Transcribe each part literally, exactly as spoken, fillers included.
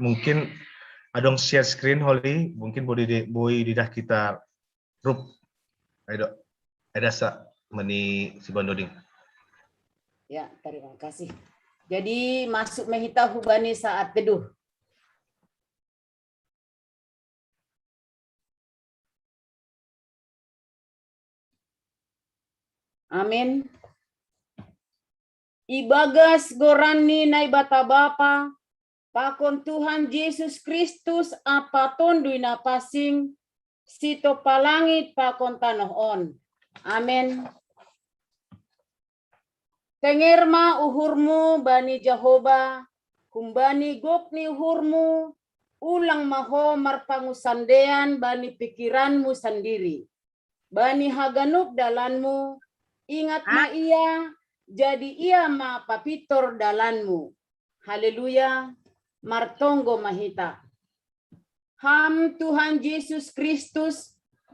Mungkin adong share screen, Holy, mungkin boi di, boi didah kita rup. Ayo, dok. Ada sa meni si Bandoding. Ya, terima kasih. Jadi masuk ma hita hubani saat teduh. Amin. Ibagas goran ni Naibata Bapa, pakon Tuhan Jesus Kristus, Apa Tonduy Napansing, sitopa langit pakon tanoh on. Amin. Tenger ma uhurmu bani Jahoba, humbani gok ni uhurmu, ulang ma ho marpangusandean bani pikiranmu sandiri. Bani haganup dalanmu, ingat ma ia, jadi ia ma papintor dalanmu. Haleluya, martonggo ma hita. Ham Tuhan Jesus Kristus,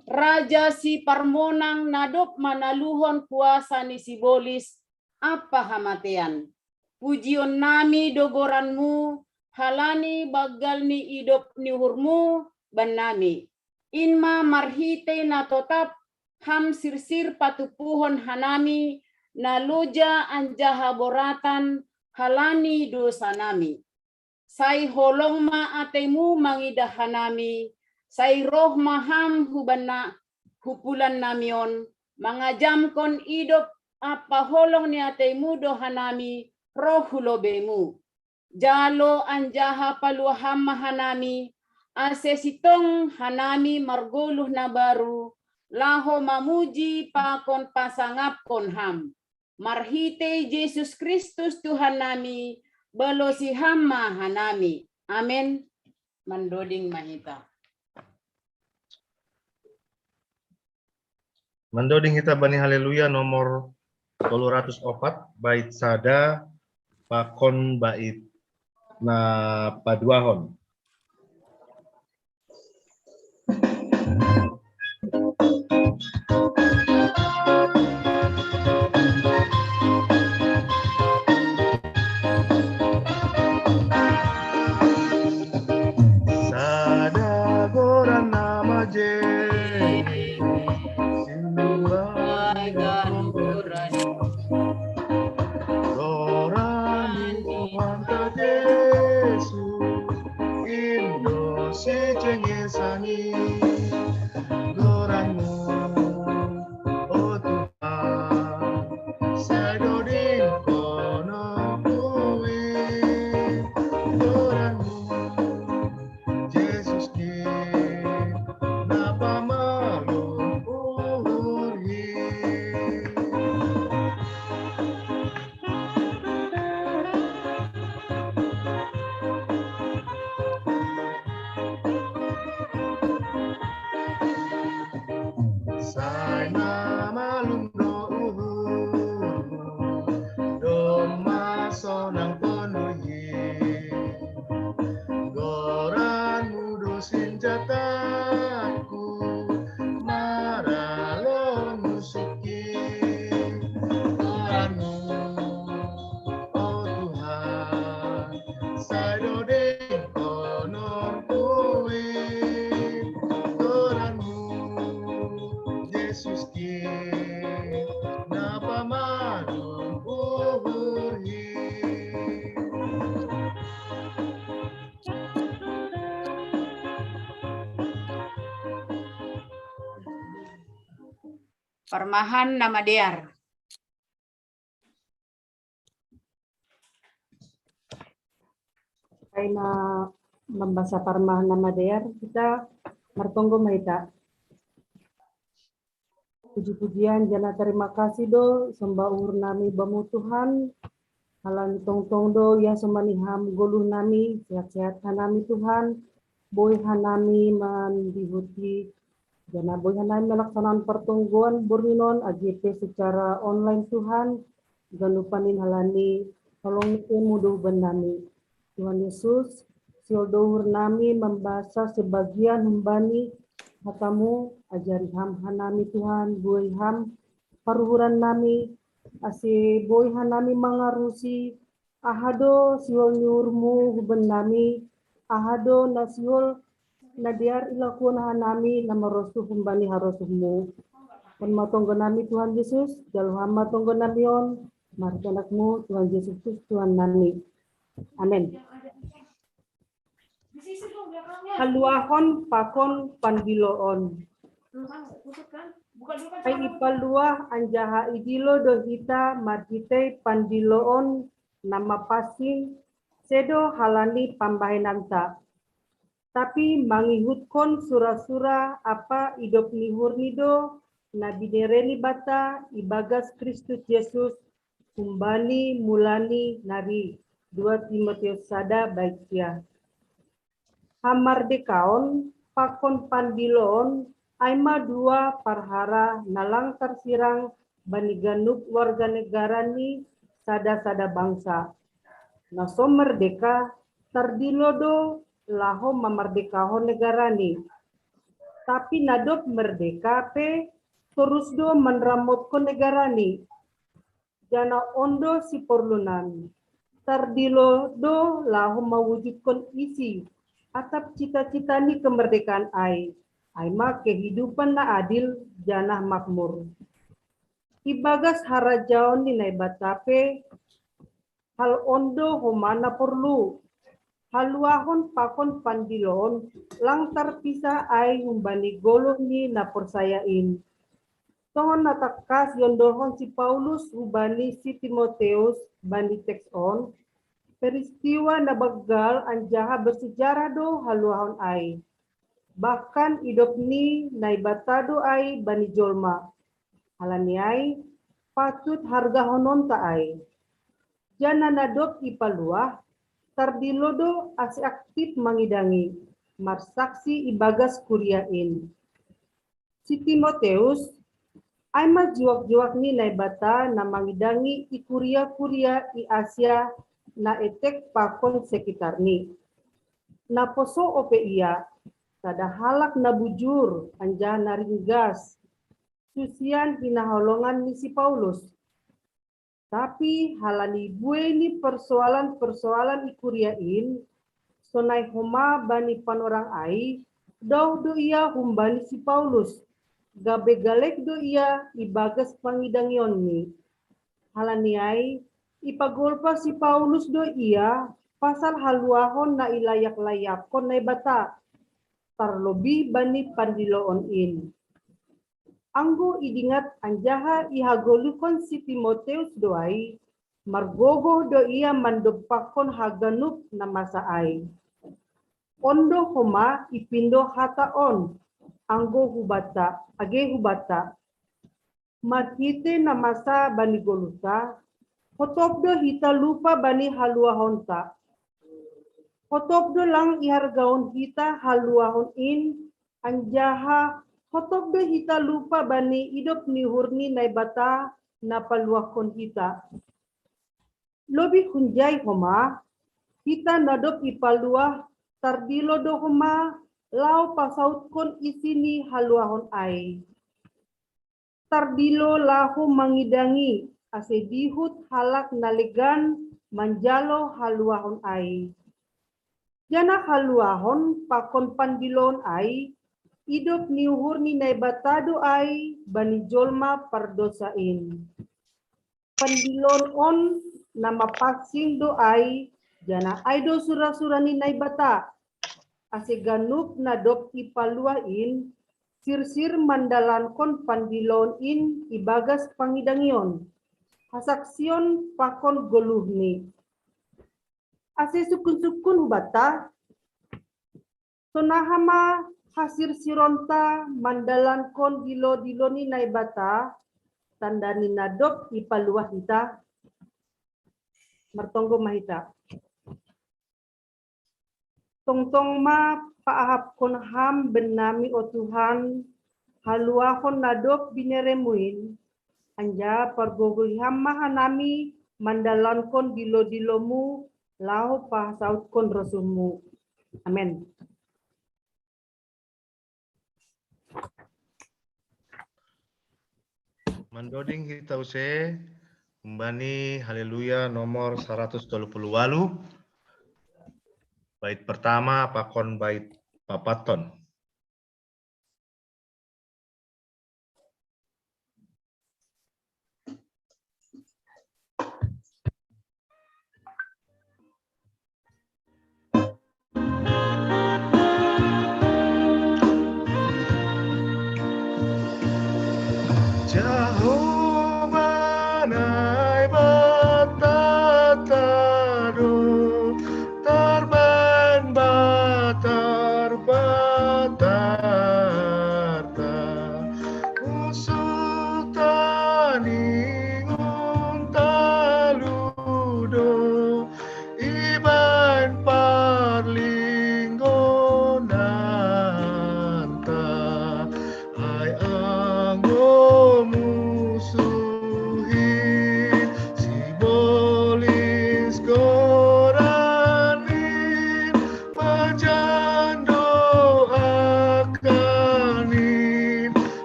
Raja si parmonang na dob manaluhon kuasa ni sibolis ampa hamatean. Pujion nami do goranmu, halani banggal ni idop ni uhurmu bannami. In ma marhitei na totap ham sirsir patumpuhon hanami na loja anjaha boratan halani dosanami. Sai holong ma ateimu mangidah hanami, sai roh ma ham hubanna hupulan nami on, mangajamkon idop ampa holong ni ateimu do hanami roh hu lobeimu. Jalo anjaha palua ham ma hanami, ase sitong hanami margoluh na baru, laho mamuji pakon pasangapkon ham. Marhitei Jesus Kristus Tuhan nami, balosi ham ma hanami. Amen. Mandoding ma hita. Mandoding hita bani Haleluya nomor tolu ratus opat, bait sada pakon bait na paduahon. Sada goran na maje, sinubai ganturan. Goran ni Tuhan ta Yesus, indo si cengesan i goranmu, o Tuhan, sai doding kono kui goranmu. Jesus ki na pamalum uhur hi. Sai na malum do uhurmu, domma sonang ponui. Goranmu do sinjataku, maralo musuki. Goranmu, o Tuhan, sai doding kono kui. Goranmu, Jesus ki na pamalum uhur hi. Parmahan na madear. Sai na mambasa parmahan na madear, hita martonggo ma hita. Puji-pujian janah tarima kasih do somba uhur nami bamu Tuhan. Halani tongtong do ia somba ni ham goluh nami, sehat-sehat hanami Tuhan. Boi hanami mandihuti, janah boi hanami melaksanakan pertonggoan borngin on age pe secara online Tuhan. Ganup panin halani holong ni kemmu do huban nami. Tuhan Yesus, sihol do uhur nami mambasa sebagian humbani hatamu, ajari ham hanami Tuhan, buei ham paruhuran nami, ase boi hanami mangarusi aha do sihol ni uhurmu huban nami, Ahado na sihol na dear i lakuon hanami na marosuh humbani harosuhmu. On ma tonggo nami Tuhan Yesus, jalo Ham ma tonggo nami on, margi anakmu Tuhan Yesus Kristus Tuhan nami. Amen. Haluahon pakon pandiloon. Ai ipaluah anjaha idilo do hita marhitei pandiloon na mapansing, sedo halani pambahenanta. Tapi mangihutkon sura-sura apa idop ni uhurni do na binere ni Naibata ibagas Kristus Yesus humbani mulani nari. Dua Timoteus sada bait sia. Hamardekaon pakon pandiloon ai ma dua parhara na lang tarsirang bani ganup warga negara ni sada-sada bangsa. Na so merdeka tardilo do laho mamardekahon negarani. Tapi na dob merdeka pe torus do manramotkon negarani. Janah on do siporlunan. Tardilo do laho mawujudkon isi atap cita-cita ni kemerdekaan ai, ai ma kehidupan na adil janah makmur. Ibagas harajaon ni Naibata pe hal on do homa na porlu. Haluahon pakon pandiloon lang tarpisah ai humbani goluh ni na porsaya in. Songon na tangkas iondolhon si Paulus hubani si Timoteus bani teks on, peristiwa na banggal anjaha bersejarah do haluahon ai. Bahkan idop ni Naibata do ai bani jolma. Halani ai patut hargahononta ai. Janah na dob ipaluah tardilo do ase aktif mangidangi, marsaksi ibagas kuria in. Si Timoteus ai ma juak-juak ni Naibata na mangidangi i kuria-kuria i Asia na etek pakon sekitarni. Naposo ope ia sada halak na bujur anjaha na ringgas, susian hinaholongan ni si Paulus. Tapi halani buei ni persoalan-persoalan i kuria in, sonai homa bani panorang ai, dauh do ia humbani si Paulus, gabe galek do ia ibagas pangidangionNi. Halani ai ipagolpa si Paulus do ia pasal haluahon na ilayak-layakkon Naibata, tarlobih bani pandiloon in. Anggo idingat anjaha ihagoluhkon si Timoteus do ai, margogoh do ia mandompakkon haganup na masa ai. On do homa ipindo hata on anggo hubanta, age hubanta. Marhite na masa bani goluhta, hotop do hita lupa bani haluahonta. Hotop do lang ihargaon hita haluahon in, anjaha hotop do hita lupa bani idop ni uhur ni Naibata na paluahkon hita. Lobih hunjai homa, hita na dob ipaluah tardilo do homa laho pasautkon isi ni haluahon ai. Tardilo laho mangidangi ase dihut halak na legan manjalo haluahon ai. Janah haluahon pakon pandiloon ai idop ni uhur ni Naibata do ai bani jolma pardosa in. Pandiloon on na mapansing do ai, janah ai do sura-sura ni Naibata, ase ganup na dob ipaluah in sirsir mandalankon pandiloon in ibagas pangidangion, hasaksion pakon goluhni. Ase sungkun-sungkun hubanta, sonaha ma hasirsironta mandalankon dilo-dilo ni Naibata, tanda ni na dob ipaluah hita? Martonggo ma hita. Tongtong ma paahapkon Ham bennami, o Tuhan, haluahon na dob binereMu in, anjaha pargogohi Ham ma hanami mandalankon dilo-diloMu laho pasautkon rosuhMu. Amen. Mandoding hita use humbani Haleluya nomor saratus tolu pulu walu. Bait pertama pakon bait papaton. Jehovah nai batatado, tarban batar batarta, musuh taningun taludo, iban parlinggonanta. Ai anggo musuhin, sibolis goranin, pajan doakanin,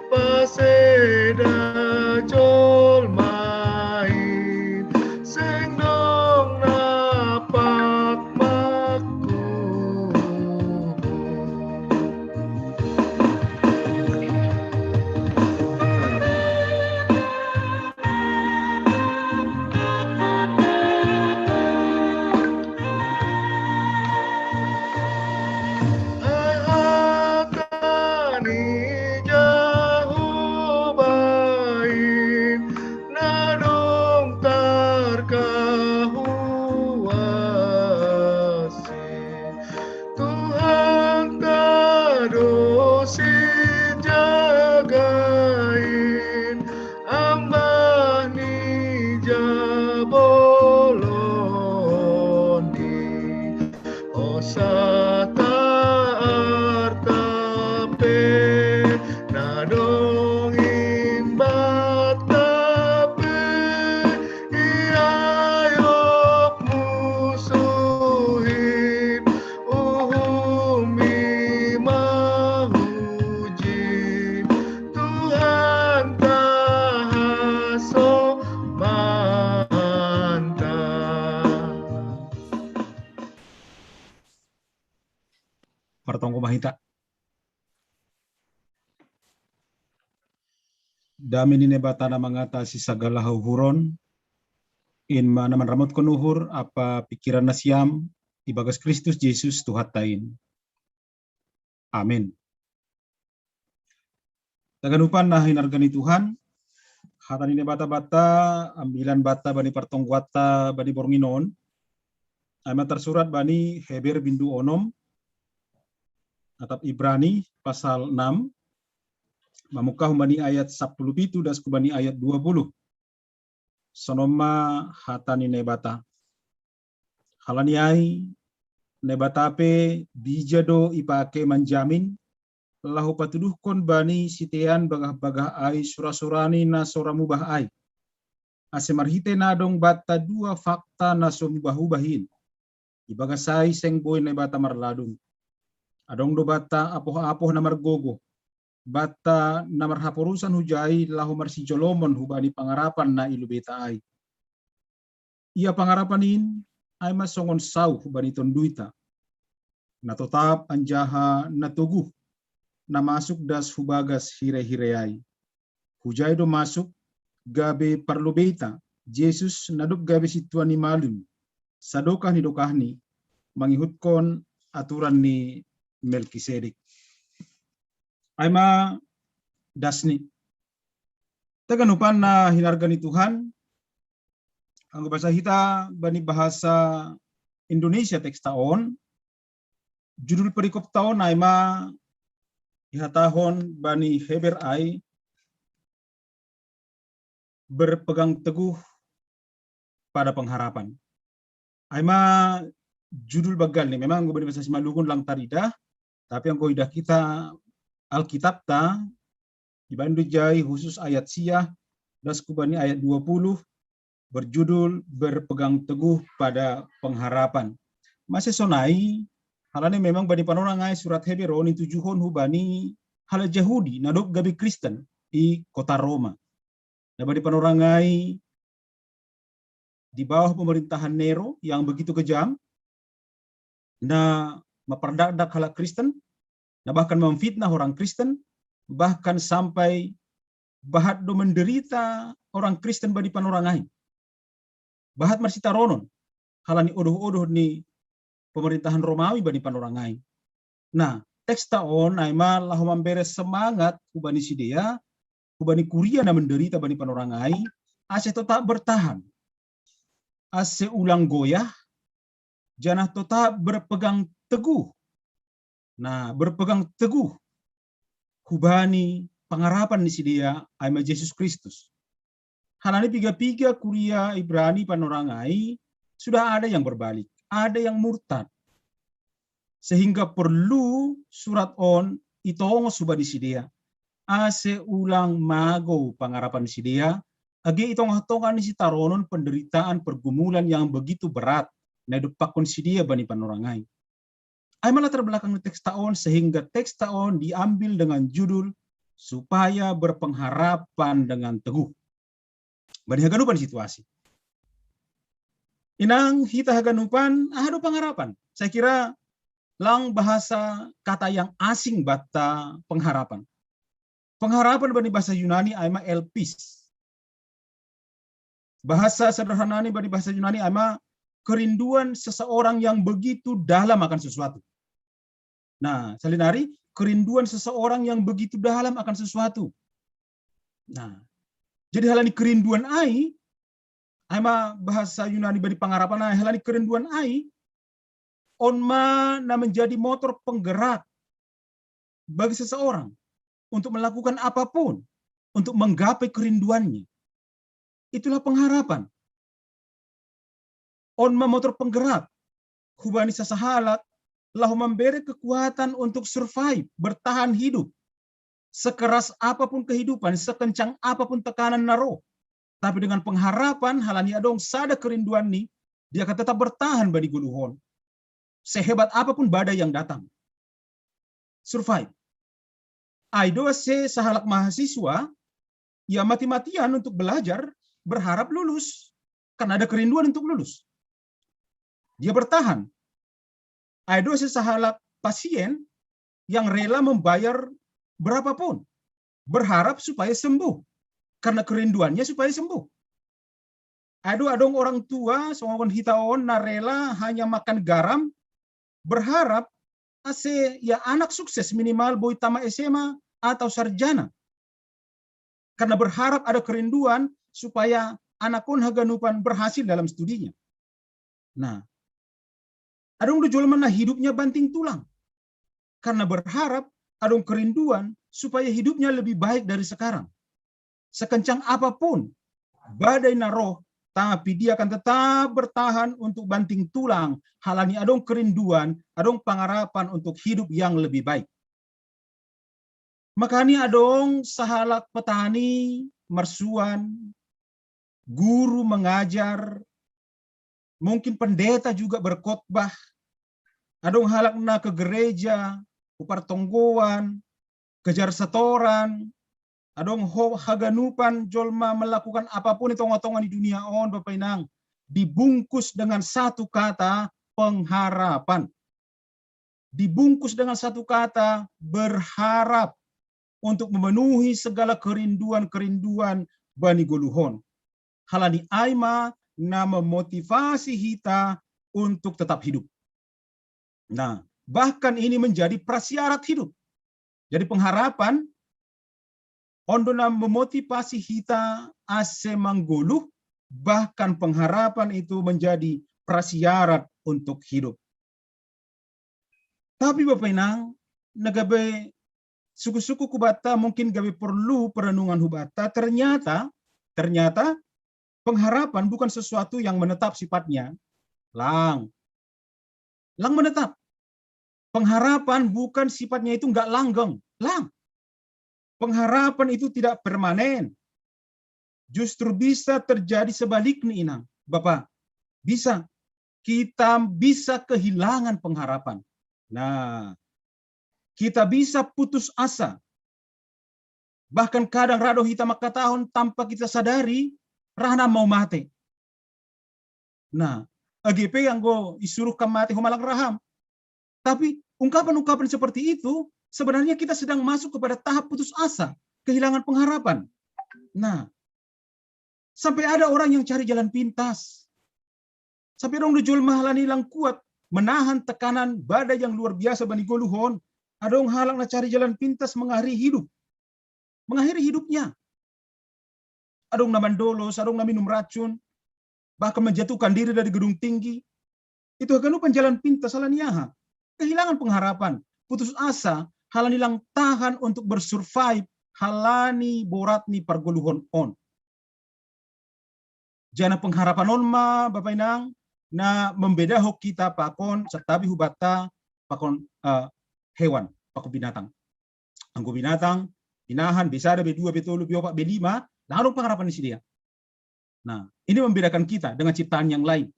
paseda jolmain, seng dong napak makubu. Ai hata ni Jehovah in, na dong tarkahuasin, Tuhan tado sinjagain, ambah ni jabolon di Osata artape, na dong imbat tape, iayop musuhin, uhum i mahuji, Tuhan tahasomanta. Martonggo ma hita. Dame ni Naibata na mangatasi sagala hauhuron, in ma na manramotkon uhur ampa pingkiran nasiam, ibagas Kristus Jesus Tuhanta in. Amin. Tagan upan na hinarga ni Tuhan, hata ni Naibata banta, ambilan banta bani partonggoanta bani borngin on, ai ma tarsurat bani Heber bindu onom, atap Ibrani pasal enam, mamungkah bani ayat sapuluh pitu das ku bani ayat dua puluh. Sonon ma hata ni Naibata. Halani ai, Naibata pe bija do ipake manjamin, laho patuduhkon bani sitean bagah-bagah ai sura-surani na so ra mubah ai. Ase marhitei na adong banta dua fakta na so mubah-ubah in, ibagas ai seng boi Naibata marladung. Adong do banta apoh-apoh na margogoh, banta na marhaporusan hujai laho marsijolomon hubani pangarapan na i lobeita ai. Ia pangarapan in, ai ma songon sauh hubani tonduita, na totap anjaha na toguh, na masuk das hubagas hire-hire ai. Hujai do masuk gabe parlobeita, Jesus na dob gabe sintua ni malim, sadokah ni dokahni, mangihutkon aturan ni Melkisedek. Ai ma dasni. Tagan upan na hinarga ni Tuhan, anggo basa hita bani bahasa Indonesia teksta on, judul perikopta on ai ma ihatahon bani Heber ai, berpegang teguh pada pengharapan. Ai ma judul banggalni, memang anggo bani bahasa Simalungun lang taridah, tapi anggo idah hita Alkitabta, dibaen do jai khusus ayat sia, das ku bani ayat dua puluh, berjudul Berpegang Teguh pada Pengharapan. Mase sonai, halani memang bani panorang ai surat Heber on itujuhon hubani halak Jahudi na dob gabe Kristen i kota Roma. Na bani panorang ai di bawah pemerintahan Nero yang begitu kejam, na mapardakdak halak Kristen, na bahkan mamfitnah orang Kristen, bahkan sampai bahat do menderita orang Kristen bani panorangai. Bahat marsitaronon, halani odoh-odoh ni pemerintahan Romawi bani panorangai. Nah, teks ta on ai ma laho mambere semangat hubani sidea, hubani kuria na menderita bani panorangai, ase tetap bertahan, ase ulang goyah, janah tetap berpegang teguh. Nah, berpegang teguh hubani pangarapan ni sidea ai ma Jesus Kristus. Halani piga-piga kuria Ibrani panorangai sudah ada yang berbalik, ada yang murtad. Sehingga perlu surat on itongos hubani sidea, ase ulang magou pangarapan ni sidea, age i tongah-tongah ni sitaronon penderitaan pergumulan yang begitu berat na idompakkon sidea bani panorangai. Ai ma latar belakang ni teks ta on, sehingga teks ta on diambil dengan judul supaya berpengharapan dengan teguh. Bani haganupan situasi. Inang, hita haganupan, aha do pangarapan? Saya kira lang bahasa kata yang asing banta pangarapan. Pangarapan bani bahasa Yunani ai ma elpis. Bahasa sederhanani bani bahasa Yunani ai ma kerinduan seseorang yang begitu dalam akan sesuatu. Nah, salinari, kerinduan seseorang yang begitu dalam akan sesuatu. Nah, jadi halani kerinduan ai, ai ma bahasa Yunani bani pangarapan ai, halani kerinduan ai, on ma na menjadi motor penggerak bagi seseorang untuk melakukan apapun, untuk menggapai kerinduannya. Itulah pengharapan. On ma motor penggerak hubani sasahalak laho mambere kekuatan untuk survive, bertahan hidup. Sekeras apapun kehidupan, sekencang apapun tekanan na ro, tapi dengan pengharapan, halani adong sada kerinduan ni, dia akan tetap bertahan bani goluh on. Sehebat apapun badai yang datang. Survive. Ai do ase sahalak mahasiswa, ia mati-matian untuk belajar, berharap lulus, karena ada kerinduan untuk lulus. Dia bertahan. Ai do ase sahalak pasien yang rela membayar berapapun, berharap supaya sembuh, karena kerinduannya supaya sembuh. Ai do adong orang tua songon hita on na rela hanya makan garam, berharap ase ia anak sukses, minimal boi tamat S M A atau sarjana. Karena berharap, ada kerinduan supaya anak on haganupan berhasil dalam studinya. Nah, adong do jolma na hidupnya banting tulang. Karena berharap, adong kerinduan supaya hidupnya lebih baik dari sekarang. Sekencang apapun badai na ro, tapi dia akan tetap bertahan untuk banting tulang, halani adong kerinduan, adong pangarapan untuk hidup yang lebih baik. Makani adong sahalak petani marsuan, guru mengajar, mungkin pendeta juga berkhotbah, adong halak na ke gereja, hu partonggoan, kejar setoran, adong ho haganupan jolma melakukan apapun di tongah-tongah di dunia on, Bapak Inang, dibungkus dengan satu kata, pengharapan. Dibungkus dengan satu kata, berharap, untuk memenuhi segala kerinduan-kerinduan bani goluh on. Halani ai ma na memotivasi hita untuk tetap hidup. Nah, bahkan ini menjadi prasyarat hidup. Jadi pengharapan on do na memotivasi hita ase manggoluh, bahkan pengharapan itu menjadi prasyarat untuk hidup. Tapi Bapak Inang, na gabe suku-suku hubanta, mungkin gabe perlu perenungan hubanta, ternyata, ternyata pengharapan bukan sesuatu yang menetap sifatnya. Lang. Lang menetap. Pengharapan bukan sifatnya itu nggak langgeng. Lang. Pengharapan itu tidak permanen. Justru bisa terjadi sebaliknya, Inang, Bapak. Bisa. Kita bisa kehilangan pengharapan. Nah, kita bisa putus asa. Bahkan kadang ra do hita mangkatahon tanpa kita sadari, ra hanami mau mate. Nah, age pe anggo isuruhkan mate ho ma lang ra ham. Tapi ungkapan-ungkapan seperti itu sebenarnya kita sedang masuk kepada tahap putus asa, kehilangan pengharapan. Nah, sampai ada orang yang cari jalan pintas. Sampai dong dijol mahalani lang kuat menahan tekanan badai yang luar biasa bani goluhon. Adong halak na cari jalan pintas mengakhiri hidup. Mengakhiri hidupnya. Adong na mandolos, adong na minum racun, bahkan menjatuhkan diri dari gedung tinggi. Itu haganupan jalan pintas halani aha. Kehilangan pengharapan, putus asa, halani lang tahan untuk bersurvive halani borat ni pargoluhon on. Jana pengharapan on ma Bapak Inang na membedaho kita pakon satabi hubata pakon uh, hewan, pakon binatang. Anggo binatang, binahan, besada, bedua, betolu, beopat, belima, lang adong pengharapan di sidea. Nah, ini membedakan kita dengan ciptaan yang lain.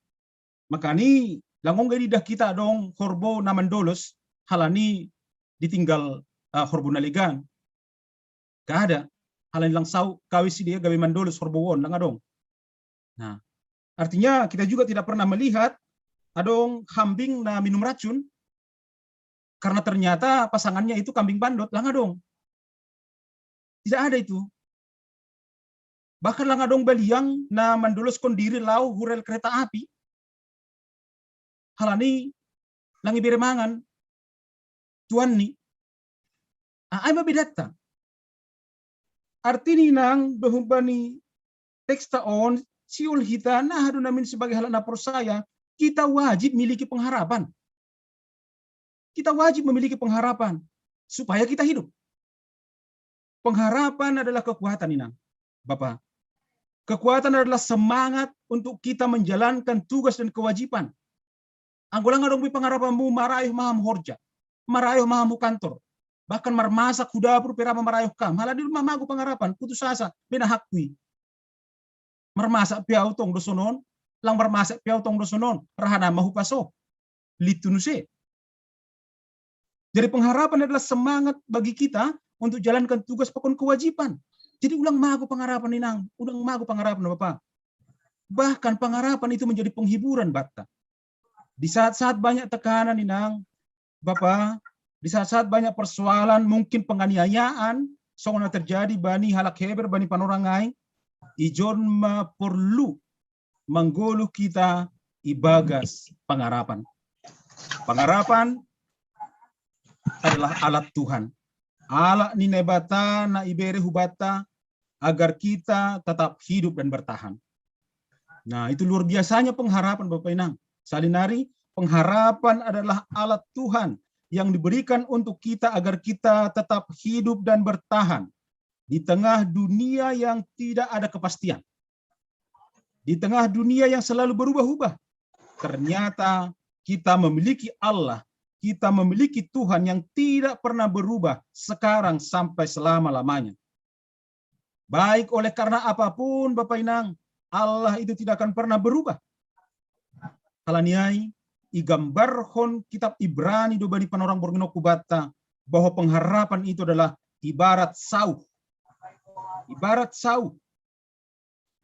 Makani lang ongga didah kita adong horbo na mandolos halani ditinggal uh, horbo na legan. Kada. Halani lang sau kawis sidea gabe mandolos horbo on, lang adong. Nah, artinya kita juga tidak pernah melihat adong kambing na minum racun karena ternyata pasangannya itu kambing bandot, lang adong. Tidak ada itu. Bahkan lang adong baliang na mandoloskon diri lao hurel kereta api. Halani lang ibere mangan tuanni. Ah, ai ma bedatta. Artini nang dohumpa ni teksta on, siul hita na hadu namin sebagai halak na porsaya, kita wajib miliki pengharapan. Kita wajib memiliki pengharapan supaya kita hidup. Pengharapan adalah kekuatan, Inang, Bapak. Kekuatan adalah semangat untuk kita menjalankan tugas dan kewajiban. Anggo lang adong be pengharapanmu, marayoh ma ham horja, marayoh ma ham hu kantor, bahkan marmasak hu dapur pe ra ma marayoh kam. Halani dong ma mago pengharapan, putus asa, bena hakui. Marmasak pe au tong do sonon, lang marmasak pe au tong do sonon, raha nama hupaso. Litu nuse. Jadi pengharapan adalah semangat bagi kita untuk jalankan tugas pakon kewajiban. Jadi ulang mago pengharapan, Inang, ulang mago pengharapan, Bapak. Bahkan pengharapan itu menjadi penghiburan batta. Di saat-saat banyak tekanan, Inang, Bapak, di saat-saat banyak persoalan, mungkin penganiayaan, songon na terjadi bani halak Heber, bani panorang ai, ijon ma porlu manggoluh kita ibagas pangarapan. Pangarapan adalah alat Tuhan. Alat ni Naibata na ibere hubata agar kita tetap hidup dan bertahan. Nah, itu luar biasanya pengharapan, Bapak Inang. Salinari, pengharapan adalah alat Tuhan yang diberikan untuk kita agar kita tetap hidup dan bertahan di tengah dunia yang tidak ada kepastian. Di tengah dunia yang selalu berubah-ubah, ternyata kita memiliki Allah, kita memiliki Tuhan yang tidak pernah berubah sekarang sampai selama-lamanya. Baik oleh karena apapun, Bapak Inang, Allah itu tidak akan pernah berubah. Halani ai, igambarhon kitab Ibrani do bani panorang borngin on hubata bahwa pengharapan itu adalah ibarat sauh. Ibarat sauh.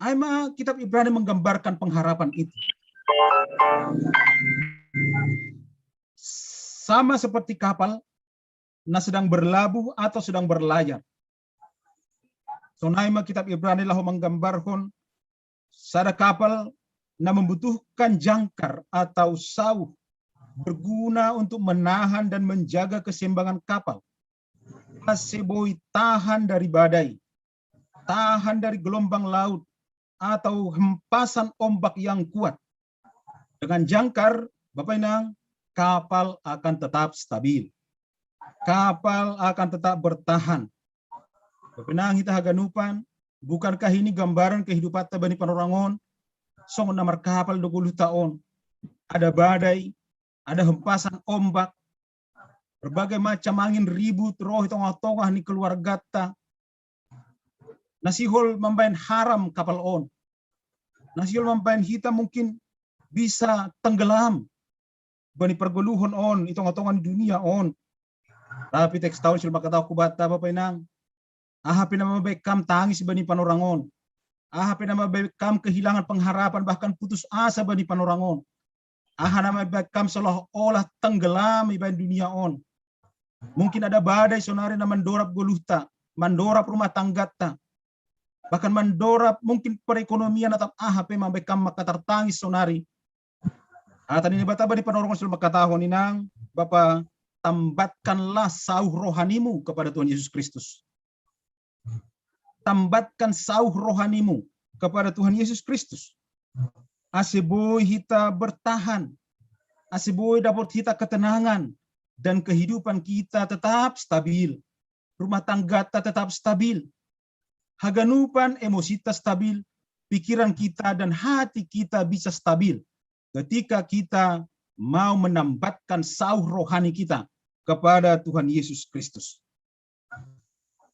Ai ma kitab Ibrani menggambarkan pengharapan itu. Sama seperti kapal na sedang berlabuh atau sedang berlayar. Sonai ma kitab Ibrani laho menggambarhon sada kapal na membutuhkan jangkar atau sauh berguna untuk menahan dan menjaga keseimbangan kapal. Ase boi tahan dari badai, tahan dari gelombang laut, atau hempasan ombak yang kuat. Dengan jangkar, Bapak Inang, kapal akan tetap stabil. Kapal akan tetap bertahan. Bapak Inang, hita haganupan, bukankah ini gambaran kehidupan ta bani panorang on? Songon na markapal do goluhta on. Ada badai, ada hempasan ombak, berbagai macam angin ribut ro di tongah-tongah ni keluargata. Na sihol mambaen haram kapal on. Na sihol mambaen hita mungkin bisa tenggelam bani pargoluhon on di tongah-tongah ni dunia on. Tapi teksta on sihol mangkatahon hubata, Bapak Inang, aha pe na mambaen kam tangis bani panorang on, aha pe na mambaen kam kehilangan pengharapan bahkan putus asa bani panorang on, Aha na mambahen kam seolah-olah tenggelam ibahen dunia on. Mungkin ada badai sonari na mandorap goluhta, mandorap rumah tanggata, bahkan mandorap mungkin perekonomian atau aha pe mambahen kam makatartangis sonari. Hata ni Naibata bani panorangon si on mangkatahon, inang, bapa, tambatkanlah sauh rohanimu kepada Tuhan Yesus Kristus. Tambatkan sauh rohanimu kepada Tuhan Yesus Kristus. Ase boi hita bertahan, ase boi dapot hita ketenangan, dan kehidupan kita tetap stabil. Rumah tanggata tetap stabil. Haganupan emosita stabil, pikiran kita dan hati kita bisa stabil ketika kita mau menambatkan sauh rohani kita kepada Tuhan Yesus Kristus.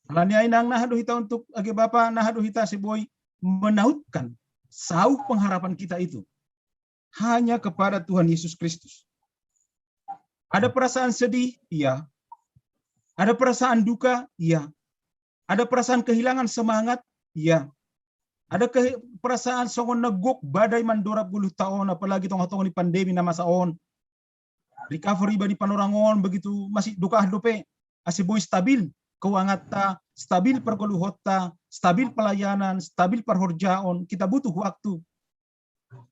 Alani ai, inang, naha do hita untuk, age bapa, naha do hita ase boi menautkan sauh pengharapan kita itu hanya kepada Tuhan Yesus Kristus. Ada perasaan sedih? Iya. Ada perasaan duka? Iya. Ada perasaan kehilangan semangat? Iya. Ada ke-, perasaan songon na gok badai mandorap goluhta on, apalagi tongah-tongah ni pandemi na masa on. Recovery bani panorangon begitu masih dokah dope. Ase boi stabil keuanganta, stabil pargoluhonta, stabil pelayanan, stabil parhorjaon, kita butuh waktu.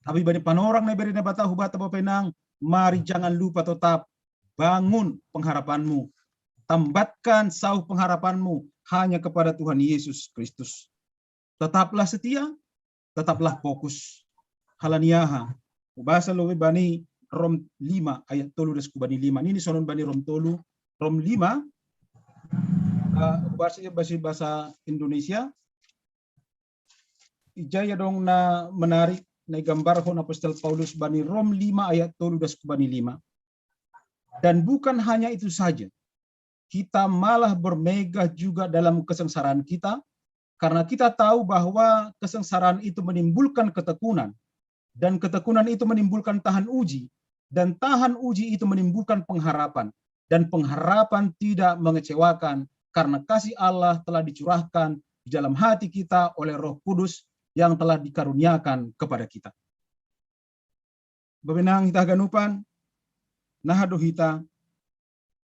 Tapi bani panorang na ibere Naibata hubata, bapa, inang, mari jangan lupa tetap bangun pengharapanmu. Tambatkan sauh pengharapanmu hanya kepada Tuhan Yesus Kristus. Tetaplah setia, tetaplah fokus. Alani aha? Hubasa lobei bani Rom lima ayat tolu das hubani lima. Nini sonon bani Rom tolu, Rom lima, eh, bahasa, bahasa, bahasa Indonesia. Ijai adong na menarik na igambarhon apostel Paulus bani Rom lima ayat tolu das hubani lima. Dan bukan hanya itu saja, kita malah bermegah juga dalam kesengsaraan kita, karena kita tahu bahwa kesengsaraan itu menimbulkan ketekunan, dan ketekunan itu menimbulkan tahan uji, dan tahan uji itu menimbulkan pengharapan, dan pengharapan tidak mengecewakan, karena kasih Allah telah dicurahkan di dalam hati kita oleh Roh Kudus yang telah dikaruniakan kepada kita. Bapa, inang, hita haganupan, naha do hita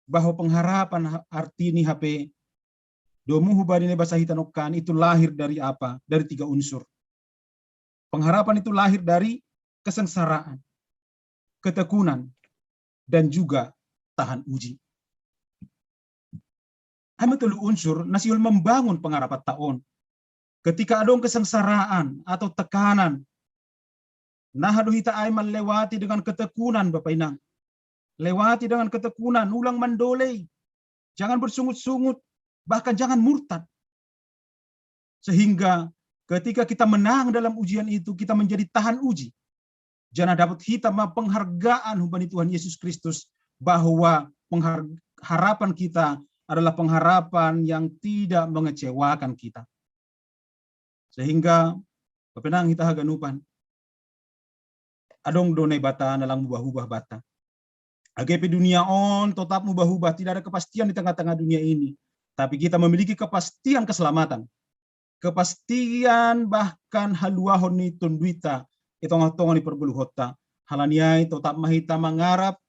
bahwa pengharapan ha-, artini hape, domu hubani na ibasa hita nongkan, itu lahir dari apa? Dari tiga unsur. Pengharapan itu lahir dari kesengsaraan, ketekunan, dan juga tahan uji. Ai ma tolu unsur na sihol membangun pengharapan ta on. Ketika adong kesengsaraan atau tekanan, naha do hita ai melewati dengan ketekunan, bapa, inang. Lewati dengan ketekunan, ulang mandolei. Jangan bersungut-sungut, bahkan jangan murtad. Sehingga ketika kita menang dalam ujian itu, kita menjadi tahan uji. Janah dapot hita ma penghargaan hubani Tuhan Yesus Kristus, bahwa penghar-, harapan kita adalah pengharapan yang tidak mengecewakan kita. Sehingga, bapa, inang, hita haganupan, adong do Naibata na lang mubah-ubah banta. Age pe dunia on totap mubah-ubah, tidak ada kepastian di tengah-tengah dunia ini. Tapi kita memiliki kepastian keselamatan. Kepastian bahkan haluahon ni tonduita i tongah-tongah ni pargoluhonta. Alani ai totap ma hita mangarap,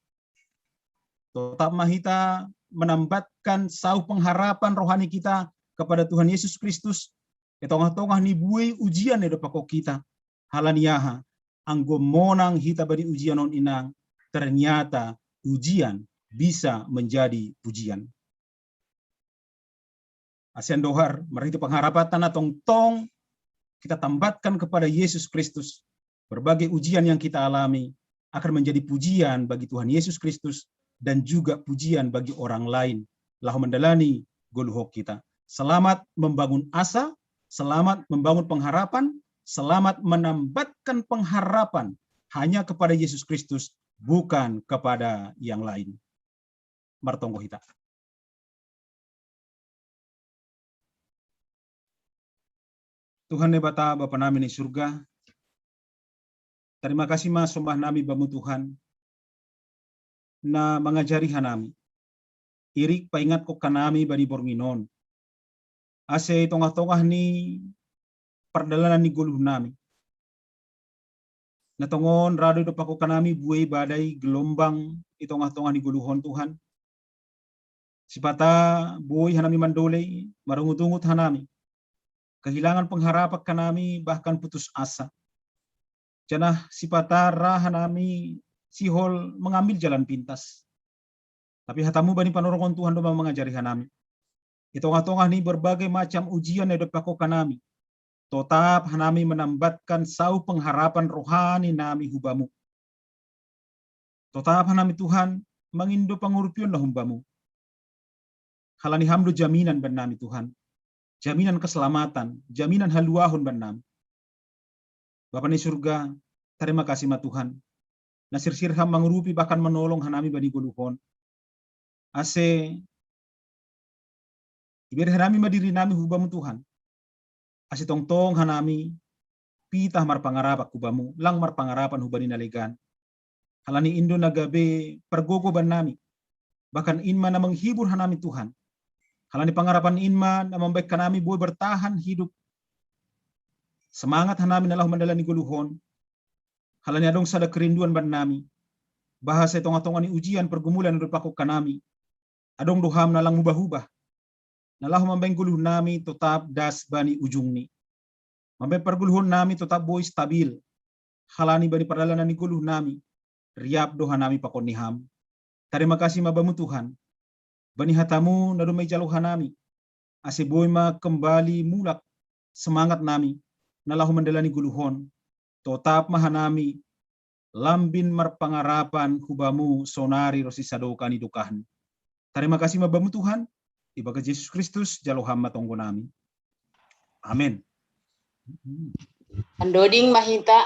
totap ma hita menambatkan sauh pengharapan rohani kita kepada Tuhan Yesus Kristus i tongah-tongah ni buei ujian na idompakkon hita. Alani aha? Anggo monang hita bani ujian on, inang, ternyata ujian bisa menjadi pujian. Asa andohar, marhite pengharapan na tongtong kita tambatkan kepada Yesus Kristus, berbagai ujian yang kita alami akan menjadi pujian bagi Tuhan Yesus Kristus dan juga pujian bagi orang lain. Laho mandalani goluhon hita. Selamat membangun asa, selamat membangun pengharapan, selamat menambatkan pengharapan hanya kepada Yesus Kristus, bukan kepada yang lain. Martonggo hita. Tuhan Naibata, Bapa nami na i surga, tarima kasih ma sombah nami Bamu, Tuhan, na mangajari hanami, irik paingatkon hanami bani borngin on, ase i tongah-tongah ni pardalanan ni goluh nami, Na tongon ra do i dob pangkok hanami buei badai gelombang i tongah-tongah ni goluhon, Tuhan. Sipata boi hanami mandolei, marungut-ungut hanami. Kehilangan pengharapan hanami, bahkan putus asa. Janah sipata ra hanami sihol mengambil jalan pintas. Tapi hatamu bani panorongkon, Tuhan, domma mangajari hanami. I tongah-tongah ni berbagai macam ujian na i dob pangkok hanami, totap hanami menambatkan sauh pengharapan rohani nami hu Bamu. Totap hanami, Tuhan, mangindo pangurupion na hu Bamu. Halani Ham do jaminan bannami, Tuhan. Jaminan keselamatan, jaminan haluahon bannami. Bapa ni surga, tarima kasih ma, Tuhan. Na sirsir Ham mangurupi bahkan manolong hanami bani goluhon. Ase ibere hanami ma dirinami hu Bamu, Tuhan. Ase tongtong hanami pitah marpangarapan hu Bamu, lang marpangarapan hubani na legan. Halani in do na gabe pargogoh bannami. Bahkan in ma na menghibur hanami, Tuhan. Halani pangarapan in ma na mambahen hanami boi bertahan hidup. Semangat hanami na laho mandalani goluhon. Halani adong sada kerinduan bannami. Bahasa i tongah-tongah ni ujian pergumulan na dob pangkok hanami, adong do Ham na lang mubah-ubah, na laho mambahen goluhnami totap das bani ujungni. Mambahen pargoluhonnami totap boi stabil. Halani bani pardalanan ni goluhnami, riap do hanami pakon ni Ham. Tarima kasih ma Bamu, Tuhan. Bani hatamu na domma ijalo hanami, ase boi ma kembali mulak semangatnami na laho mandalani goluhon. Totap ma hanami lambin marpangarapan hu Bamu sonari ronsi sadokah ni dokahni. Tarima kasih ma Bamu, Tuhan. Ibagas Jesus Kristus jalo Ham ma tonggonami. Amen. Andoding ma hita.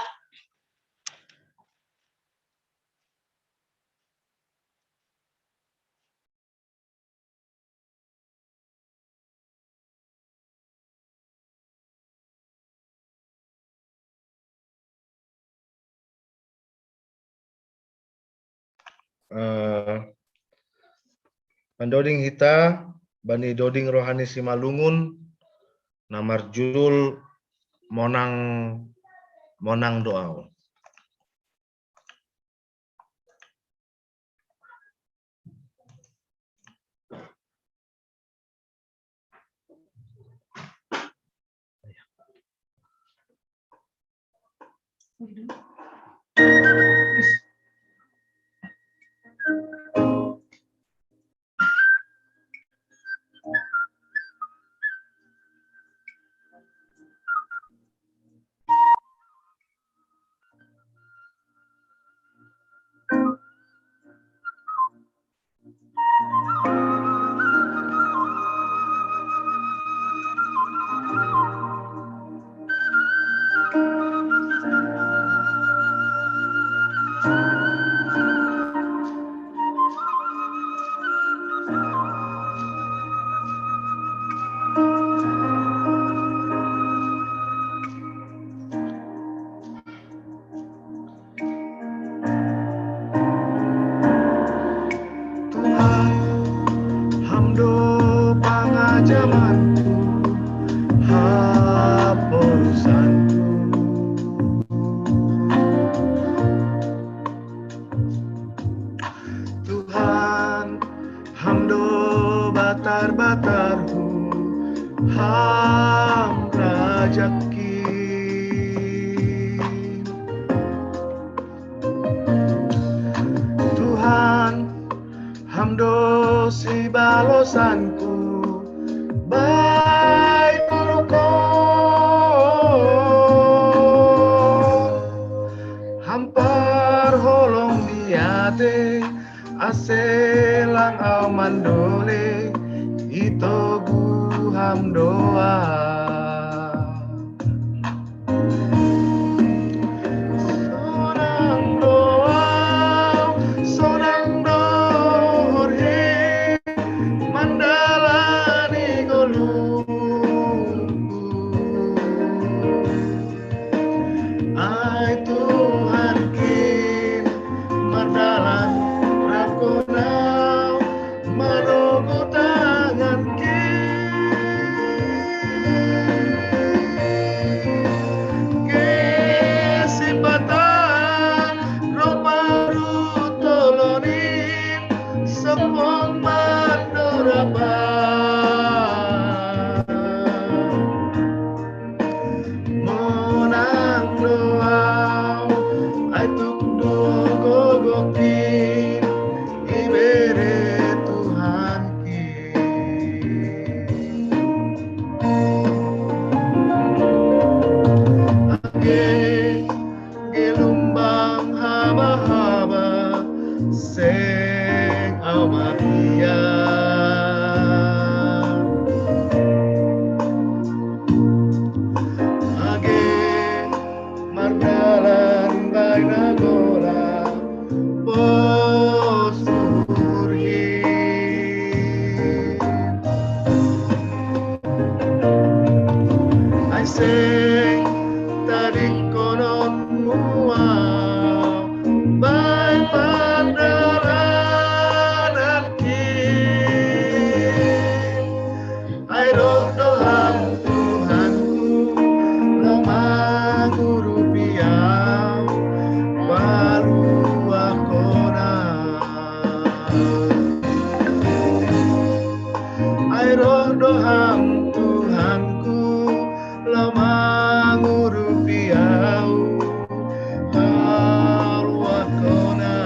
Eh, mandoding hita bani doding rohani Simalungun na marjudul Monang, Monang do Ahu. Tuhan, Ham do pangajamanku, haposanku. Tuhan, Ham do batar-batarhu, Ham rajaku. Tuhan, Ham do sibalosanku, baik moluko. Ham parholong ni ate, ase lang ahu mandolei, itogu Ham do ahu. Sonang do ahu, sonang do uhurhi, mandalani goluhku. Ai Tuhanki, mardalan rap Ham, manogu tanganki. Age mardalan baina gola bos urgi. Aiseng tading konon mua bai pardalanki. Ai roh doham Tuhanku, lo mangurupi au baluah kona. Ai roh doham Tuhanku, lo mangurupi au baluah kona.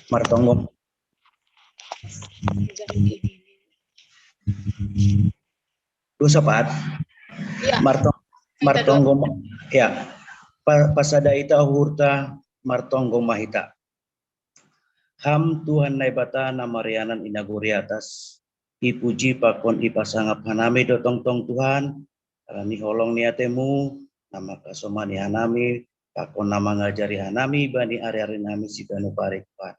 Martonggo. Dua sapat. Ya. Martong, martonggo. Ya. Pa, pasada ita uhurta, martonggo ma hita. Ham Tuhan Naibata na marianan i nagori atas, ipuji pakon ipasangap hanami do tongtong Tuhan, ala ni holong ni atemu, na mangkasomani hanami, pakon na mangajari hanami bani ari-ari nami siganup ari Tuhan.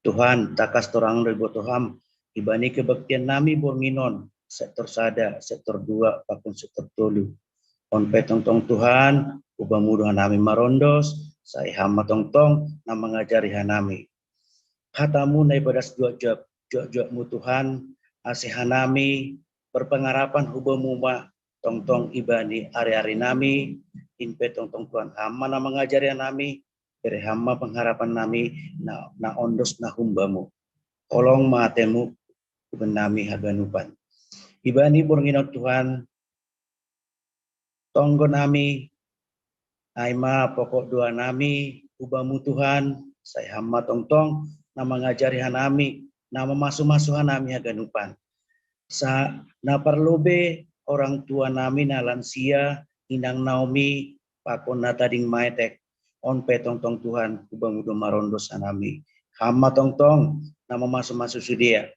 Tuhan, takas torang do iboto ham, ibani kebaktian nami borngin on, sektor sada, sektor dua, pakon sektor tolu. On pe tongtong Tuhan, ubamu do hanami marondos, sai ham ma tongtong na mangajari hanami. Hatamu na ibadas juak-juak, juak-juakmu Tuhan, ase hanami, berpengarapan hubamu ma, tongtong ibani ari-ari nami, in pe tongtong Tuhan ham ma na mangajari hanami, bere ham ma pengharapan nami, na, na ondos na humbamu. Holong ma atemu, huben nami haganupan. Ibani borngin on Tuhan, tonggo nami, ai ma pokok doa nami, hubamu Tuhan, sai ham ma tongtong, na mangajari hanami, na mamasu-masu hanami haganupan. Sa, na parlobei orang tua nami na lansia, inang Naomi, pakon na tading maetek, on pe tongtong Tuhan, hubamu do marondos hanami. Ham ma tongtong, na mamasu-masu sidea.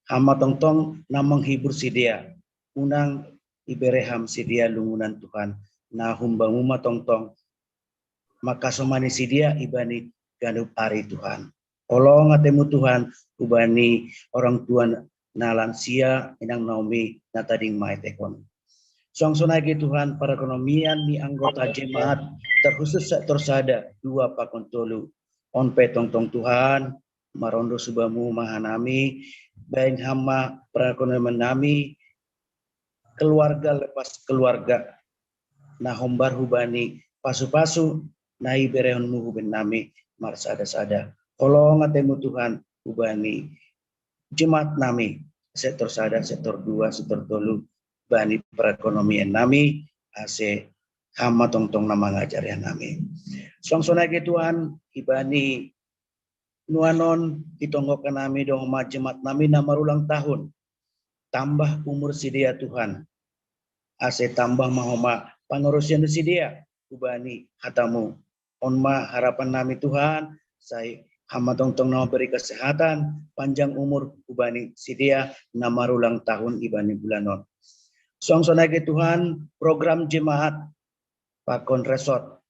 Ham ma tongtong, na menghibur sidea. Unang ibere ham sidea lungunan Tuhan, na humbamu ma tongtong, mangkasomani sidea ibani ganup ari Tuhan. Holong atemu Tuhan, hubani orang tua na lansia, inang Naomi, na tading maetek on. Suang sonai age Tuhan, perekonomian ni anggota jemaat, terkhusus sektor sada, dua pakon tolu. On pe tongtong Tuhan, marondos hubamu ma hanami, baen ham ma perekonomian nami, keluarga lepas keluarga, na hombar hubani pasu-pasu, na iberehonmu huben nami marsada-sada. Holong atemu Tuhan, hubani jemaat nami, sektor sada, sektor dua, sektor tolu, bani perekonomian nami, ase ham ma tongtong na mangajari hanami. Suang sonai age Tuhan, ibani nuan on itonggokan nami do homa jemaat nami na marulang tahun. Tambah umur sidea Tuhan. Ase tambah ma homa pangarusion sidea, hubani hatamu. On ma harapan nami Tuhan, sai ham ma tongtong na mamberi kesehatan, panjang umur hubani sidea na marulang tahun ibani bulan on. Suang sonai age Tuhan, program jemaat, pakon resort.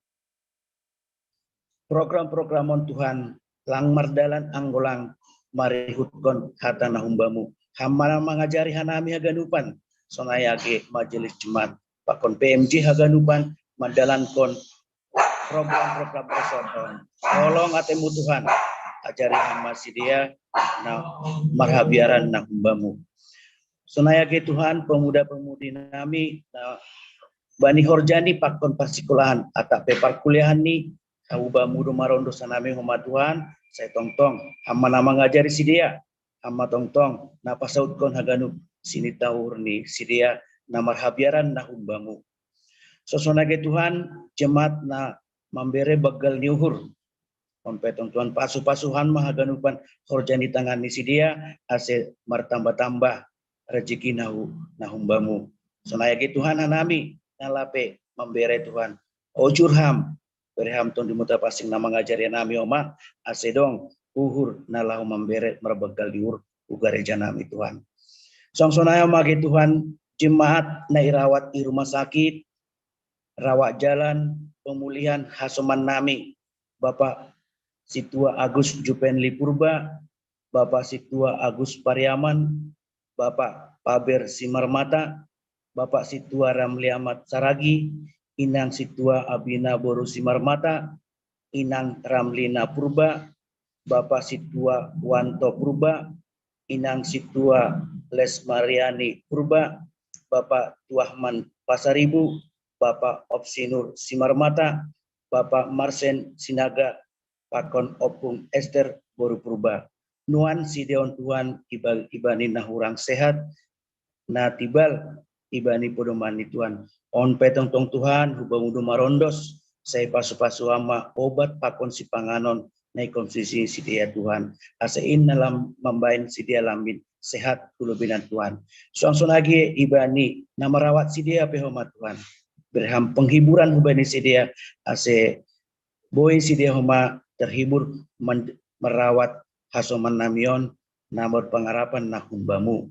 Program-program on Tuhan, lang mardalan anggo lang marihutkon hata na humbamu. Ham ma na mangajari hanami haganupan, sonai age majelis jemaat, pakon P M J haganupan, mandalankon program-program resort on. Holong atemu Tuhan, ajari ham ma sidea na marhabiaran na humbamu. Sonai age Tuhan, pemuda-pemudi nami, na bani horja ni pakon parsikolahan, atap pe parkuliahan ni, hubamu do marondos hanami homa Tuhan, Sai tongtong Ham ma na mangajari sidea, Ham ma tongtong na pasautkon haganup sinitaur ni sidea na marhabiaran na humbamu. Sosonage Tuhan, jemaat na mambere banggal ni uhur. On pe tongtong Tuhan, pasu-pasu Ham ma haganupan horja ni tangan ni sidea, ase martamba-tamba rejeki na hu-, na humbamu. Sonai age Tuhan hanami na lape mambere Tuhan, ojur Ham, bere Ham Tondimu Tapansing na mangajari hanami oma, ase dong uhur na laho mambere marbanggal ni uhur hu gareja nami Tuhan. Sonai oma age Tuhan, jemaat na irawat i rumah sakit, rawat jalan pemulihan hasoman nami, Bapak Sintua Agus Jupenli Purba, Bapak Sintua Agus Pariaman, Bapak Paber Simarmata, Bapak Sintua Ramli Amat Saragi, Inang Sintua Abina Boru Simarmata, Inang Ramlina Purba, Bapak Sintua Wanto Purba, Inang Sintua Lesmariani Purba, Bapak Tuahman Pasaribu, Bapak Opsinur Simarmata, Bapak Marsen Sinaga, pakon Opung Ester Boru Purba. Nuan sidea on Tuhan, iba-, ibani na hurang sehat, na tibal ibani podoman ni Tuhan. On pe tongtong Tuhan, hubamu do marondos, sai pasu-pasu Ham ma obat pakon sipanganon na ikonsumsi sidea Tuhan. Ase in na lam mambahen sidea lambin sehat hu lobeian Tuhan. Sonai age ibani na marawat sidea pe homa Tuhan, bere Ham penghiburan hubani sidea, ase boi sidea homa terhibur men-, marawat hasoman nami on na marpangarapan na humbamu.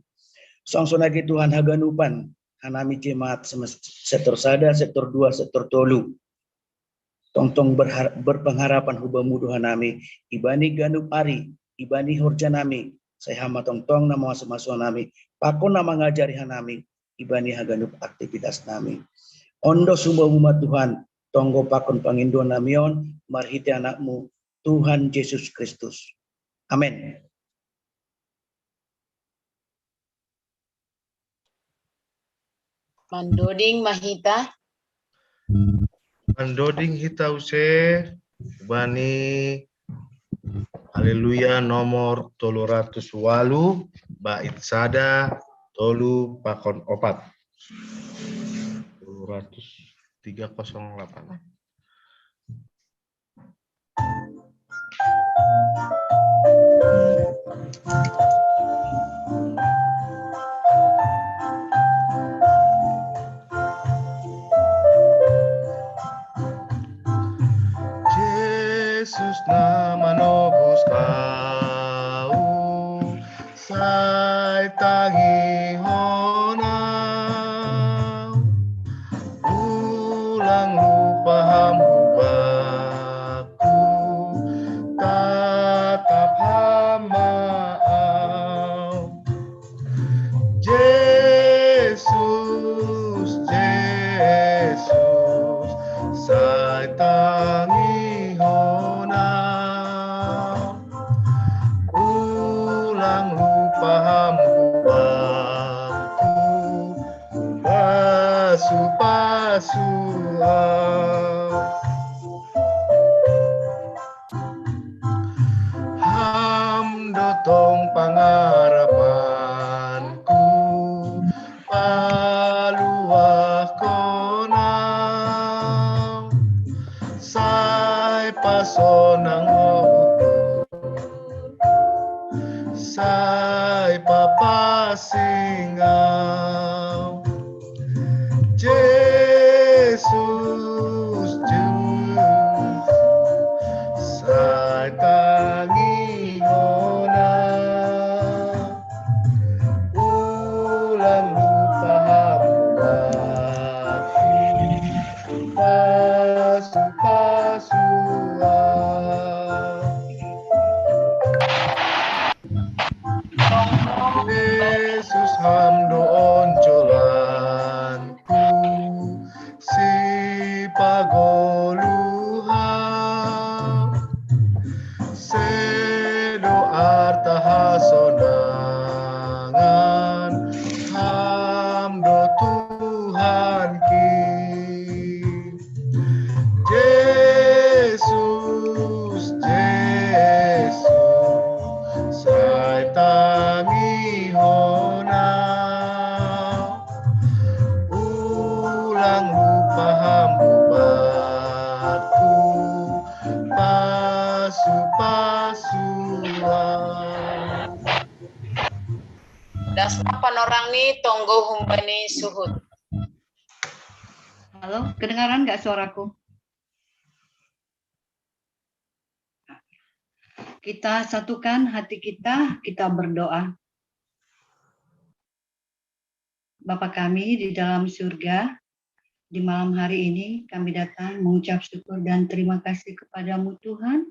Sonai age Tuhan haganupan hanami jemaat semes-, sektor sada, sektor dua, sektor tolu. Tongtong berhar-, berpengharapan hubamu do hanami, ibani ganup ari, ibani horja nami, sai Ham ma tongtong na mamasu-masu hanami, pakon na mangajari hanami, ibani haganup aktivitas nami. Ondos hubamu ma Tuhan, tonggo pakon pangindoan nami on, marhite Anakmu, Tuhan Jesus Kristus. Amen. Mandoding ma hita. Mandoding hita use, bani Haleluya nomor tolu ratus walu, bait sada, tolu pakon opat. Tolu ratus, tiga kosong delapan. Jesus na manobus au, sai tangihon au. Ulang lupa Ham hubakku, tatap Ham ma au. Jesus, Jesus, sai tangihon au. Ulang lupa Ham hubakku, pasu-pasu au. Ham do tong pangarapanku, paluahkon au. Sai pasonang uhurku, sai papansing au. Jesus, Jesus, sai tangihon au. Ulang lupa Ham hubakku, pasu-pasu au. Jesus Ham do onjolanku, sipagoluhan, sedo arta hasonangan, Ham do Tuhanki. Jesus, Jesus, Tamihona ulang lupa hambu batu pasu-pasuan. Das panorang ni tonggo humbani suhut. Halo, kedengaran nggak suaraku? Kita satukan hati kita, kita berdoa. Bapa kami di dalam surga, di malam hari ini kami datang mengucap syukur dan terima kasih kepada-Mu Tuhan.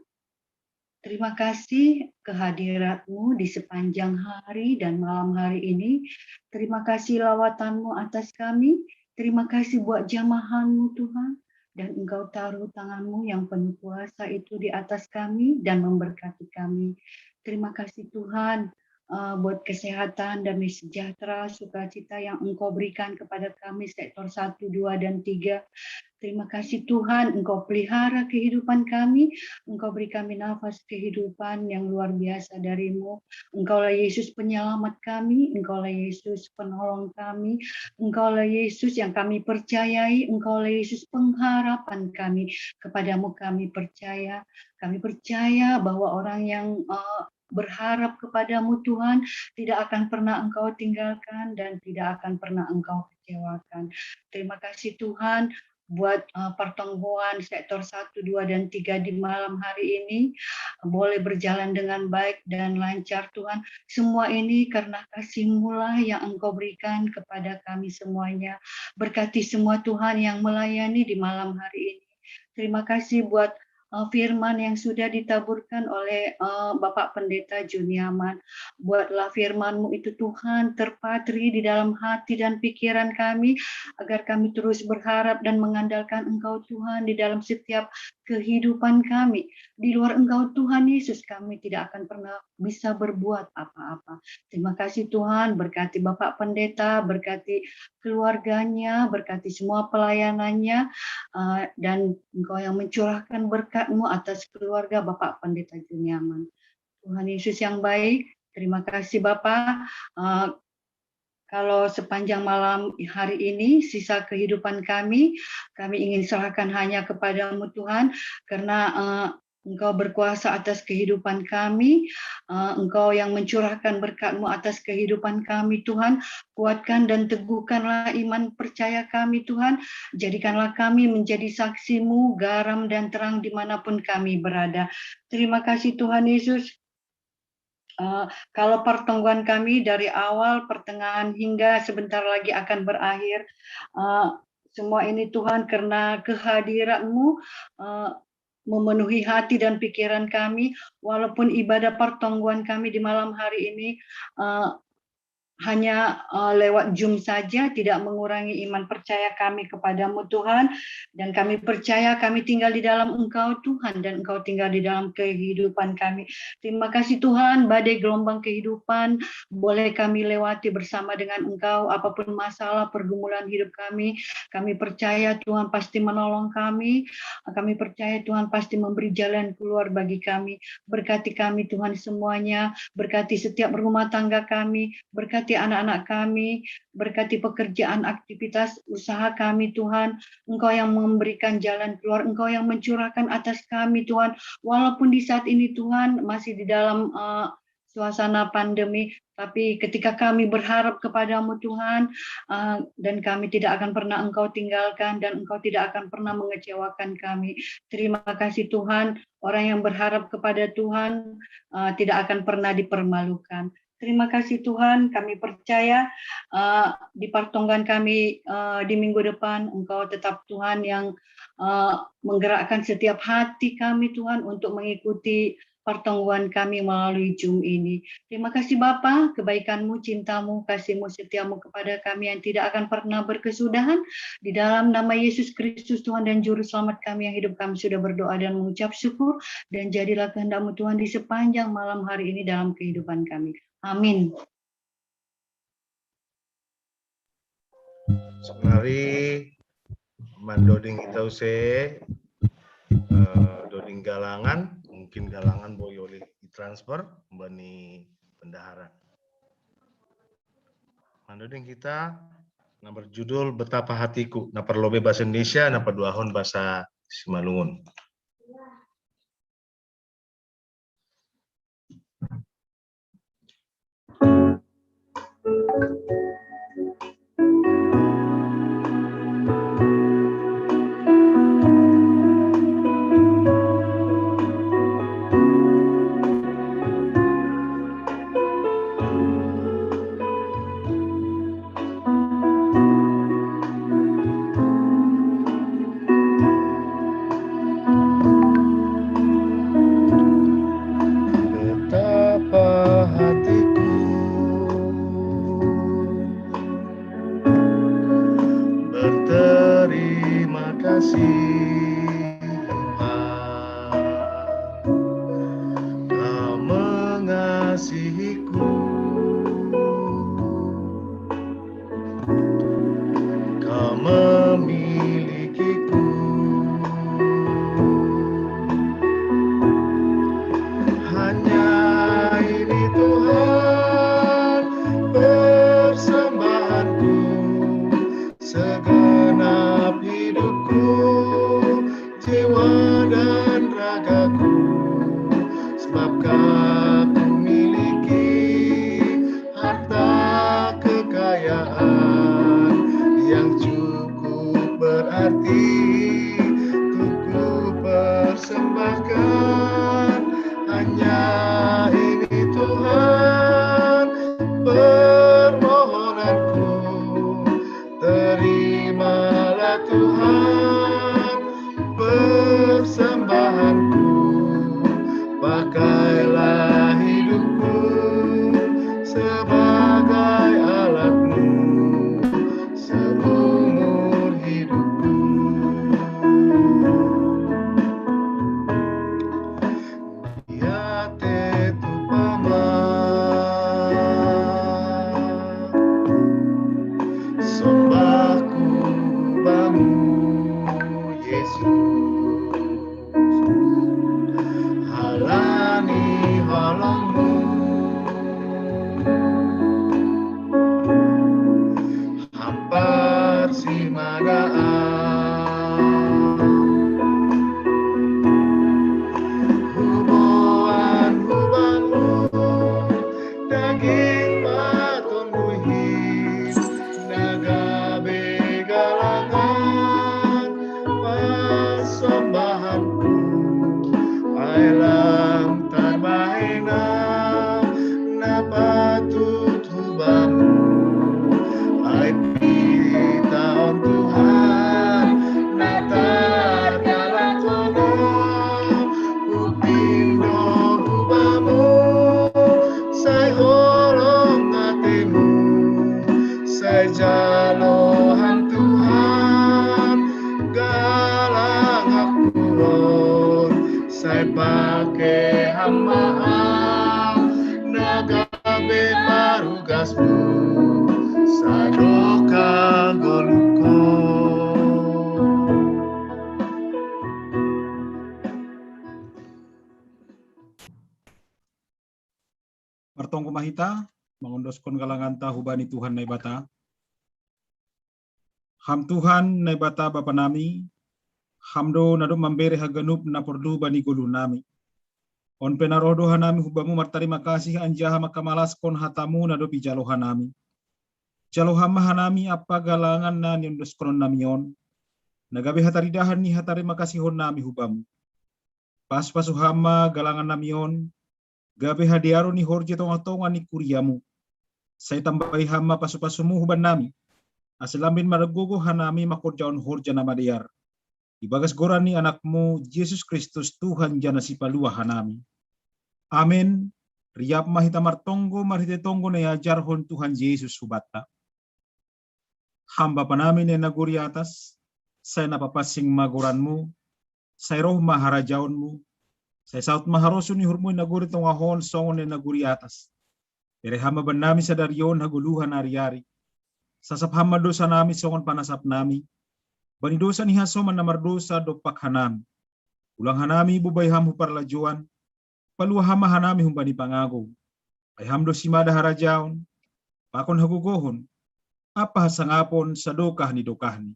Terima kasih kehadirat-Mu di sepanjang hari dan malam hari ini. Terima kasih lawatan-Mu atas kami. Terima kasih buat jamahan-Mu Tuhan. Dan Engkau taruh tangan-Mu yang penuh kuasa itu di atas kami dan memberkati kami. Terima kasih Tuhan uh, buat kesehatan, damai sejahtera, sukacita yang Engkau berikan kepada kami sektor satu, dua, dan tiga. Terima kasih Tuhan, Engkau pelihara kehidupan kami, Engkau beri kami nafas kehidupan yang luar biasa dari-Mu. Engkaulah Yesus penyelamat kami, Engkaulah Yesus penolong kami, Engkaulah Yesus yang kami percayai, Engkaulah Yesus pengharapan kami. Kepada-Mu kami percaya. Kami percaya bahwa orang yang uh, berharap kepada-Mu Tuhan, tidak akan pernah Engkau tinggalkan dan tidak akan pernah Engkau kecewakan. Terima kasih Tuhan buat uh, pertemuan sektor satu, dua, dan tiga di malam hari ini boleh berjalan dengan baik dan lancar Tuhan. Semua ini karena kasih-Mu lah yang Engkau berikan kepada kami semuanya. Berkati semua Tuhan yang melayani di malam hari ini. Terima kasih buat uh, firman yang sudah ditaburkan oleh uh, Bapak Pendeta Juniaman. Buatlah firman-Mu itu Tuhan terpatri di dalam hati dan pikiran kami, agar kami terus berharap dan mengandalkan Engkau Tuhan di dalam setiap kehidupan kami. Di luar Engkau Tuhan Yesus, kami tidak akan pernah bisa berbuat apa-apa. Terima kasih Tuhan, berkati Bapak Pendeta, berkati keluarganya, berkati semua pelayanannya, uh, dan Engkau yang mencurahkan berkat-Mu atas keluarga Bapak Pendeta Juniaman. Tuhan Yesus yang baik, terima kasih Bapak. Uh, kalau sepanjang malam hari ini, sisa kehidupan kami, kami ingin serahkan hanya kepada-Mu Tuhan, karena uh, Engkau berkuasa atas kehidupan kami. Uh, Engkau yang mencurahkan berkat-Mu atas kehidupan kami, Tuhan. Kuatkan dan teguhkanlah iman percaya kami, Tuhan. Jadikanlah kami menjadi saksi-Mu, garam dan terang dimanapun kami berada. Terima kasih, Tuhan Yesus. Uh, kalau pertemuan kami dari awal, pertengahan hingga sebentar lagi akan berakhir, uh, semua ini Tuhan karena kehadirat-Mu uh, memenuhi hati dan pikiran kami, walaupun ibadah pertemuan kami di malam hari ini uh, hanya uh, lewat Zoom saja, tidak mengurangi iman percaya kami kepada-Mu Tuhan, dan kami percaya kami tinggal di dalam Engkau Tuhan, dan Engkau tinggal di dalam kehidupan kami. Terima kasih Tuhan, badai gelombang kehidupan boleh kami lewati bersama dengan Engkau, apapun masalah pergumulan hidup kami, kami percaya Tuhan pasti menolong kami, kami percaya Tuhan pasti memberi jalan keluar bagi kami. Berkati kami Tuhan semuanya, berkati setiap rumah tangga kami, berkati anak-anak kami, berkati pekerjaan aktivitas usaha kami Tuhan. Engkau yang memberikan jalan keluar, Engkau yang mencurahkan atas kami Tuhan. Walaupun di saat ini Tuhan masih di dalam uh, suasana pandemi, tapi ketika kami berharap kepada-Mu Tuhan, uh, dan kami tidak akan pernah Engkau tinggalkan dan Engkau tidak akan pernah mengecewakan kami. Terima kasih Tuhan, orang yang berharap kepada Tuhan uh, tidak akan pernah dipermalukan. Terima kasih Tuhan, kami percaya uh, di pertemuan kami uh, di minggu depan, Engkau tetap Tuhan yang uh, menggerakkan setiap hati kami Tuhan untuk mengikuti pertemuan kami melalui Zoom ini. Terima kasih Bapa, kebaikan-Mu, cinta-Mu, kasih-Mu, setia-Mu kepada kami yang tidak akan pernah berkesudahan. Di dalam nama Yesus Kristus Tuhan dan Juru Selamat kami yang hidup, kami sudah berdoa dan mengucap syukur, dan jadilah kehendak-Mu Tuhan di sepanjang malam hari ini dalam kehidupan kami. Amin. Saudari, mandoding kita use uh, doding galangan, mungkin galangan boyoli transfer, bani bendahara. Nandoding kita, na berjudul Betapa Hatiku, na parlobei bahasa Indonesia, na paduahon bahasa Simalungun. Betapa hatiku berterima kasih, Tuhan, Kau mengasihiku, Kau memilikiku. Hanya ini, Tuhan, persembahanku, segenap hidupku, jiwa dan ragaku, sebab Kau memiliki harta kekayaan yang cukup berarti untuk ku persembahkan. Hanya ini, Tuhan, permohonanku. Terimalah, Tuhan, persembahanku. Pakailah hidupku sebagai alat-Mu seumur hidupku. Yate tu pama, sombahku ba-Mu, Yesus. Halani holong-Mu, hampar si madaan. Huboan huba-Mu daging patunduhi, na gabe galangan pasombahanku, ai lang tan bahena na patut huba-Mu. Ai pitahon, Tuhan, na tarkala kono, hupindo huba-Mu, sai holong ate-Mu, sai jalo Ham, Tuhan, galangakku on, sai pake Ham ma au, na gabe parugas-Mu, sadok hagoluhkon. Martonggo ma hita, mangondoskon galanganta hubani Tuhan Naibata. Ham Tuhan, Naibata Bapa nami, Ham do na dob mambere haganup na porlu bani goluh nami. On pe na roh do hanami hubamu martarima kasih anjaha mangkamalaskon hatamu na dob ijalo hanami. Jalo Ham ma hanami ampa galangan na niondoskononnami on, na gabe hataridahan ni hatarima kasihonnami hubamu. Pasupasu Ham ma galangannami on, gabe hadearon ni horja i tongah-tongah ni kuriamu. Sai tambai Ham ma pasupasumu hubannami, ase lambin margogoh hanami mangkorjahon horja na madear. Ibagas goran ni Anakmu, Jesus Kristus, Tuhan jana Sipaluah hanami. Amen. Riap ma hita martonggo marhite tonggo na iajarhon Tuhan Jesus hubanta. Ham Bapanami na i nagori atas, sai na papansing ma goranmu, sai roh ma harajaonmu, sai saut ma harosuh ni uhurmu i nagori tongah on songon na i nagori atas. Bere Ham ma bannami sadari on hagoluhan ari-ari. Sasap Ham ma dosanami songon panasapnami bani dosa ni hasoman na mardosa dompak hanami. Ulang hanami bobai Ham hu parlajouan, paluah Ham ma hanami humbani pangagou. Ai Ham do simada harajaon, pakon hagogohon, apa hasangapon sadokah ni dokahni.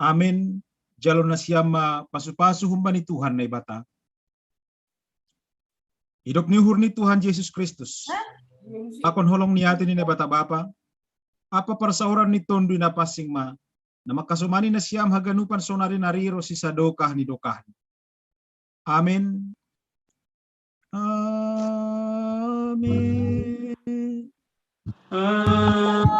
Amen. Jalo nasiam ma pasu-pasu humbani Tuhan Naibata. Idop ni uhur ni Tuhan Jesus Kristus, pakon holong ni ate ni Naibata Bapa, apa parsaoran ni Tonduy Napasing ma, na mangkasomani nasiam haganupan sonari nari ronsi sadokah ni dokahni. Amen. Amen. Amen.